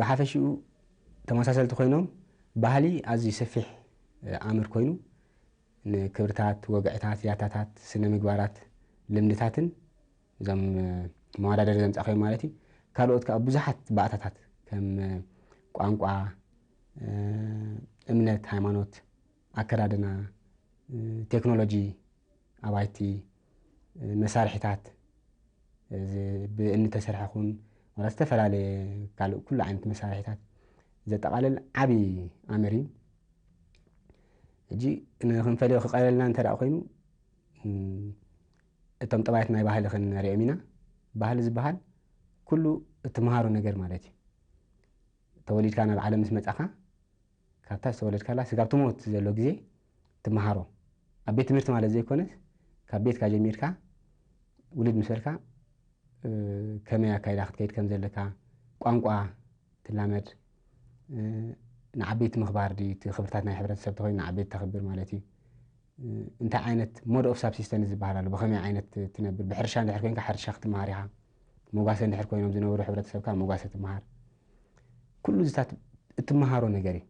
ብሓፈሽኡ ተመሳሰልቲ ኮይኖም፣ ባህሊ ኣዝዩ ሰፊሕ ኣምር ኮይኑ፣ ንክብርታት፣ ወግዕታት፣ ያታታት፣ ስነ ምግባራት፣ ልምድታትን፣ እዞም መወዳደሪ ዘምጻእካዮም ማለት እዩ። ካልኦት ከዓ ብዙሓት ባእታታት ከም ቋንቋ፣ እምነት፣ ሃይማኖት፣ ኣከዳድና፣ ቴክኖሎጂ፣ ኣባይቲ፣ መሳርሒታት፣ እዚ ብእምኒ ተሰርሐ ኹን ዋላ ዝተፈላለየ ካልእ ኩሉ ዓይነት መሳርሒታት ዘጠቓልል ዓቢ ኣምር እዩ። ሕጂ ንክንፈልዮ ክቐለልና እንተ ደኣ ኮይኑ፣ እቶም ጠባያት ናይ ባህሊ ክንሪኦም ኢና። ባህሊ ዝበሃል ኩሉ እትመሃሮ ነገር ማለት እዩ። ተወሊድካ ናብ ዓለም ምስ መጻኻ፣ ካብታ ዝተወለድካላ ስጋብ ትሞት ዘሎ ግዜ ትመሃሮ። ኣብ ቤት ትምህርቲ ማለት ዘይኮነስ፣ ካብ ቤትካ ጀሚርካ ውልድ ምስ በልካ፣ እ፣ ከመይ ኣካይዳ ክትከይድ ከም ዘለካ፣ ቋንቋ ትላመድ፣ እ፣ ንዓበይቲ ምኽባር ድዩ፣ እቲ ክብርታት ናይ ሕብረተሰብ ተኾይኑ ንዓበይቲ ተኽብር ማለት እዩ። እ፣ እንታይ ዓይነት ሞድ ኦፍ ሳብሲስተንስ ዝበሃል ኣሎ፣ ብኸመይ ዓይነት ትነብር፣ ብሕርሻ እንድሕር ኮይንካ ሕርሻ ክትመሃር ኢኻ፣ መጓሰ እንድሕር ኮይኖም ዝነብሩ ሕብረተሰብካ መጓሰ ትመሃር። ኩሉ እዚታት እትመሃሮ ነገር እዩ።